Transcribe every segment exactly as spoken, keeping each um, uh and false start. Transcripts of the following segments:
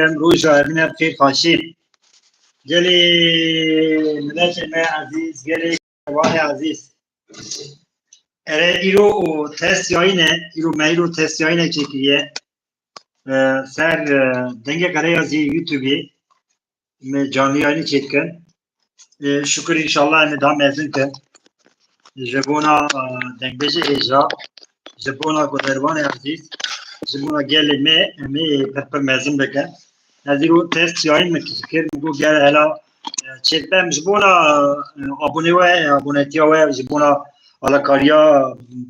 Em roja evîne xêr xaşî. Gelê miletê me ezîz, gelê wanê ezîz. Ere îro û test yayîne, îro me îro test yayîne çêkiriye. E, ser, e, Dengê Qereyazî YouTube'ê me canlı yayînî çêdikin. E, şükür înşallah em ê daha mezin kin. Ji bona, e, dengbêjê hêja, ji bona guhdarvanê ezîz, ji bona gelê me, em ê pir pir mezin bikin. Ez îro test yayîn min kir, min got gel hela, e, çêdibe. Em ji bona, e, abonê we, abonetiya we, ji bona alakariya,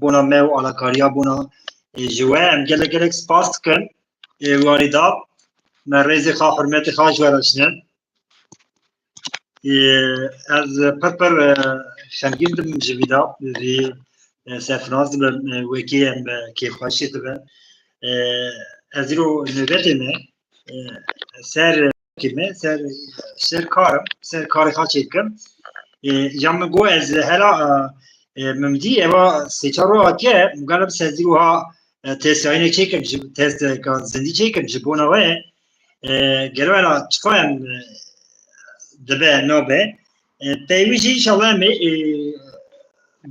bona me û alakariya bona, e, ji we em gelek gelek spas dikin. E, warî da me rêzê xwe, hurmetê xwe ji we re şînin. Ê, ez pir pir, e, xemgîn dibim ji vî da, vî, e, serfinaz dibim, e, wekî em, e, kêfxweşî dibin. E, ez îro nobetê me, e, ser, me, ser, ser karim, ser karê xwe çêdikim. E, ya min got ez hela, e, e, min dî eva sê çar roj hatiye, min got ez îro ha, e, test yayînê çêkim, ji, test, e, ka zindî çêkim, ji bona we, e, gelo hela çiqa em, e, dibe, nabe. E, peyvî jî înşallah em ê, e,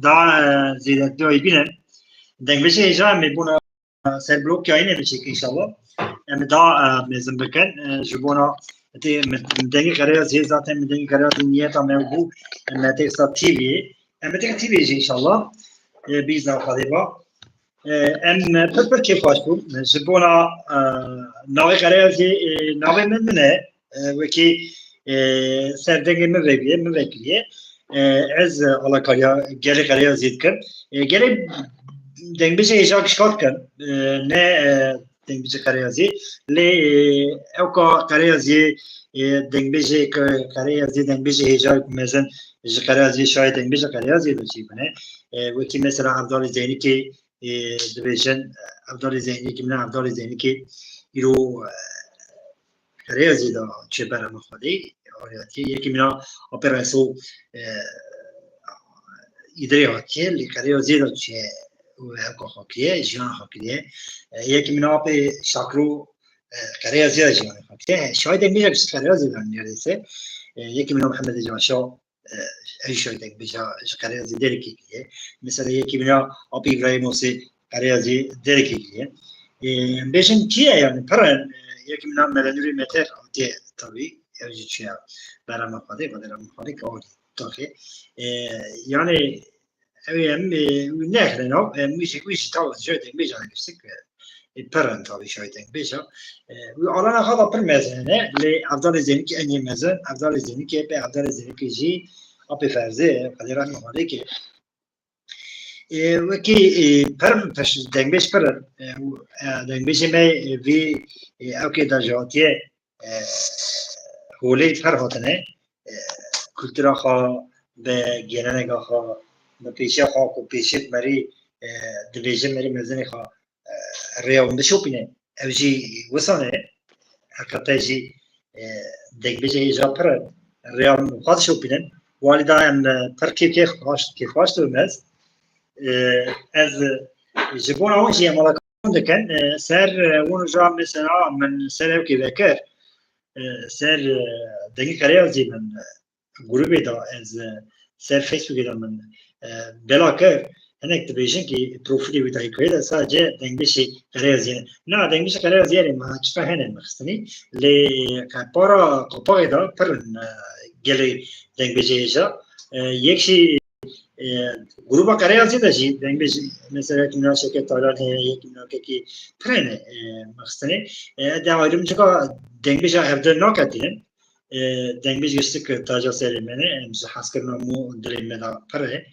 daha, e, zêdetiya wî bînin. Dengbêjê hêja em ê bona ser blok yayînê biçêk înşallah. Em ê daha, e, mezin bikin. E, ji bona tê, min, min Dengê Qereyaziyê zaten min Dengê Qereyaziyê niyeta me bû. Em ê tê sa T V'yê. Em ê tê T V'yê jî înşallah. E, bîza Xwedê ba. E, em pir pir kêfxweş bûn. Ji bona, e, navê Qereyaziyê, e, navê min min e. E, wekî, e, ser dengê min vekiriye, min vekiriye. E, ez, e, alakariya gelê Qereyaziyê dikim. E, gelê dengbêjê hêja gişka dikim. E, ne, e, dengbêjê Qereyaziyê. Lê, e, ewka Qereyaziyê, e, dengbêjê Qe-, Qereyaziyê, dengbêjê hêja ku mezin ji Qereyaziyê şayê dengbêjê Qereyaziyê de çêbûne. E, wekî mesela Evdalê Zeynikê, e, dibêjin, Evdalê Zeynikê, min Evdalê Zeynikê îro, e, Qereyaziyê de çê berhema Xwedê ariyatiye. Yekî mina Apê Reso, e, îdirê hatiye, lê Qereyaziyê de çê û hevka xwe kiriye, jiyana xwe kiriye. E, yekî mina Apê Şakro, e, Qereyaziyê de jiyana xwe kiriye. Şahidek mêja kişt Qereyaziyê de neredeyse. E, yekî mina Mihemedê Caşa, e, ew jî şahidek bêja ji Qereyazê derekê kiriye. Mesela yekî mina Apê Îbrahîm Osê Qereyazê derekê kiriye. E, em bêjin kî ye yani pir in, e, yekî mina Melenûrê Meter hatiye tabî, ew jî çûye berhema Xwedê, Xwedê rehma Xwedê ke orî taxê. E, yani ew ê em, e, wî nexlin ew, em wî jî, wî jî taw ji dengbêjan giştik, e, e, pir in taw şahê dengbêja. E, wî alana xwe da pir mezin e, lê Evdalê Zênikê en yê mezin, Evdalê Zênikê, pê Evdalê Zênikê jî Apê Ferzê, Xwedê rehmê xwe lê ke. E, wekî, e, pir, pir dengbêj pir in. E, û, e, dengbêjê me, e, vî, e, ewkê de ji hatiye, e, holê pir hatine, e, kultura xwe, bi geleneqa xwe, bi pêşiya xwe ku pêşê merî, e, dibêje merî mezinê xwe, e, rêya wan bişopîne. Ew jî wisa ne. Heqîqete jî, e, dengbêjê hêja pir e. Rêya xwe dişopînin. Walî da em, e, pir kêf, kêf xweş, kêf xweş dibim ez. E, ez, e, ji bona wan jî em alaka dikin. E, ser, e, wan uca mesela min ser ewkê vekir, e, ser, e, Dengê Qereyazê min, e, grûbê de ez, e, ser Facebookê de min, e, bela kir. Hinek dibêjin ki profîlê wî de hikayê de sadece dengbêjê Qereyazê ne. Na, dengbêjê Qereyazê ne, ma çiqa hene mixistinî. Lê, e, qepara qapaxê de pir in, e, gelê dengbêjê hêja. E, yek jî e, grûba Qereyazê de jî dengbêj, mesela yekî mina Şevket Talan heye, yekî mina kekî pir hene, e, mixistinê. E, de ayrımcıka dengbêja hevde naketînin. E, dengbêj giştik taca serê me ne, em ji hezkirina mû dilê me de pir e.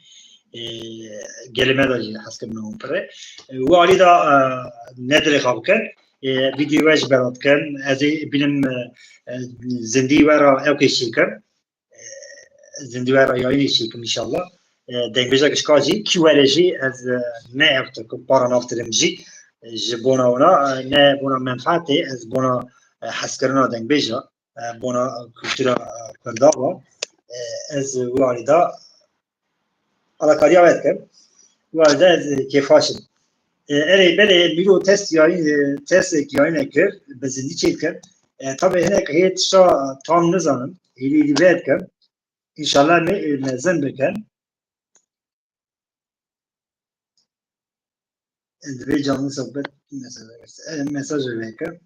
E, gelê me de jî hezkirina mû pir e. E, û alî de, e, ne dilê xwe bikin. E, vîdyoyê we ji bera dikin. Ez ê bînim, e, e, zindî we re ew kêşî kim. E, zindî we re yayînê çêkim înşallah. E, dengbêja gişka jî, kî were jî ez, e, ne ew para navtirim jî, e, ji bona wana, e, ne bona menfaatê, ez bona, e, hezkirina dengbêja, e, bona kultura, e, Kurda ve, e, ez wî alî de alakariya we dikim. Wî alî de ez kêfxweş im. E, erê, belê, mîro test yayîn, e, testek yayîne kir, bi zindî çêdikim. E, tabii hinek hê tişta tam nizanim. Hêdî hêdî vê dikim. Înşallah me, e, mezin bikin. Ez divê canlı sohbet mesaj, e, mesaj veke.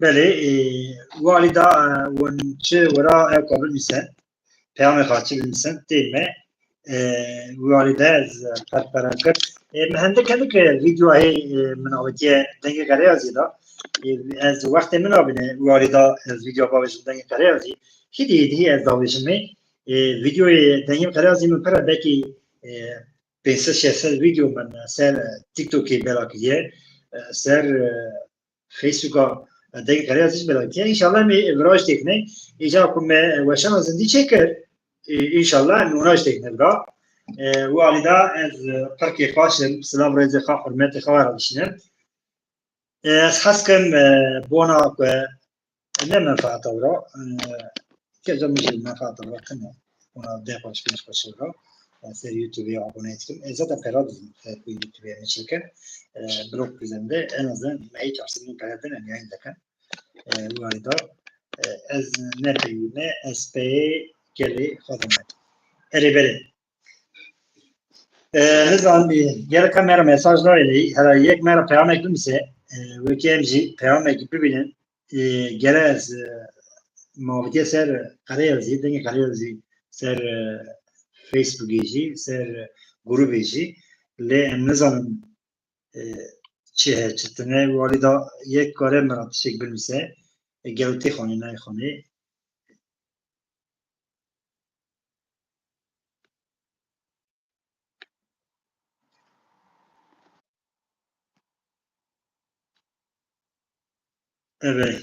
Belê, e, walî da, e, wan çi wira ew ka binivîse, peyamê xwe çi binivîse, tê me, e, walî de ez, e, perpera kir. E, min hindik hindik, e, vîdyoa hê, e, min avêtiye dengê Qereyazî da. E, ez wextê min nabîne walî da ez vîdyoa bavêjim dengê Qereyazî. Hîdî hîdî ez davêjimê. E, vîdyoyê dengê Qereyazî min pir e, belkî, e, pênc sed şeş sed vîdyo min ser, e, TikTokê bela kiriye, e, ser, e, Facebooka, e, dengê Qereyazî jî bela kiriye. Înşallah me vira jî têkine. Îca ku me weşana zindî çêkir, e, înşallah me wina jî têkine vira. E, û alî da ez, e, pir kêfxweş im, silav rêzê xwe, hurmetê xwe we re dişînim. E, ez hez kim, e, bona ku ne menfaeta wira, e, kevca min jî menfaeta wira tune. Ona deh xwe, pênc xwe şeva, e, ser YouTubeê abone dikim. E, zaten pera dizim, e, ku YouTubeê em çêkin. E, blog dizim de en azından me hiç arsızın pere denen yayın dikin. E, bu arada, e, ez ne peyû ne, ez peyê gelê xwe dime. Erê berê. E, nizanim, e, gereka me re mesaj nayê lê, hera yek me re peyamek bimise, e, wekî em jî peyamek bibînin, e, gere ez, e, mavitiye ser Qereyazî, dengê Qereyazî ser, e, Facebookê jî, ser, e, grûbê jî, lê em nizanin, e, çi heye, çi tune, walî da yek kare me re tiştek binivîse, e, gelo tê xanê, nayê xanê. Evet.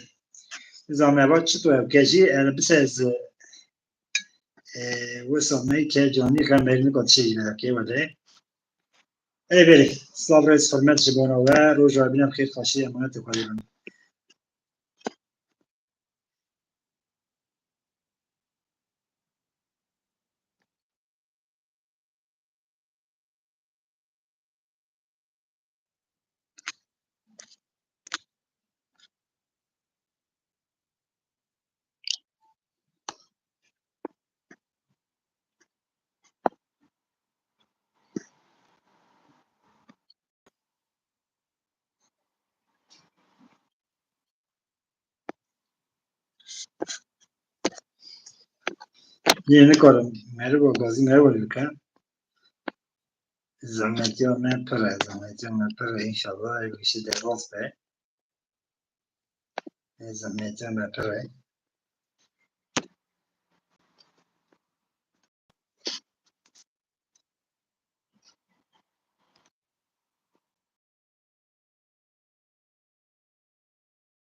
Nizam eva çi tu ev kejî, yani bir ses, e, wisa me ke canî xem belini kot şey yine ke wede. Ey beri, sal res hürmet ji bona we, roja bîne xêr xaşî emanet xwe. Yê nikarim meriva gazî meriva lê bike. Zehmetiya me pir e, zehmetiya me pir e, înşallah ev îşî derbas be. Ê, zehmetiya me pir e.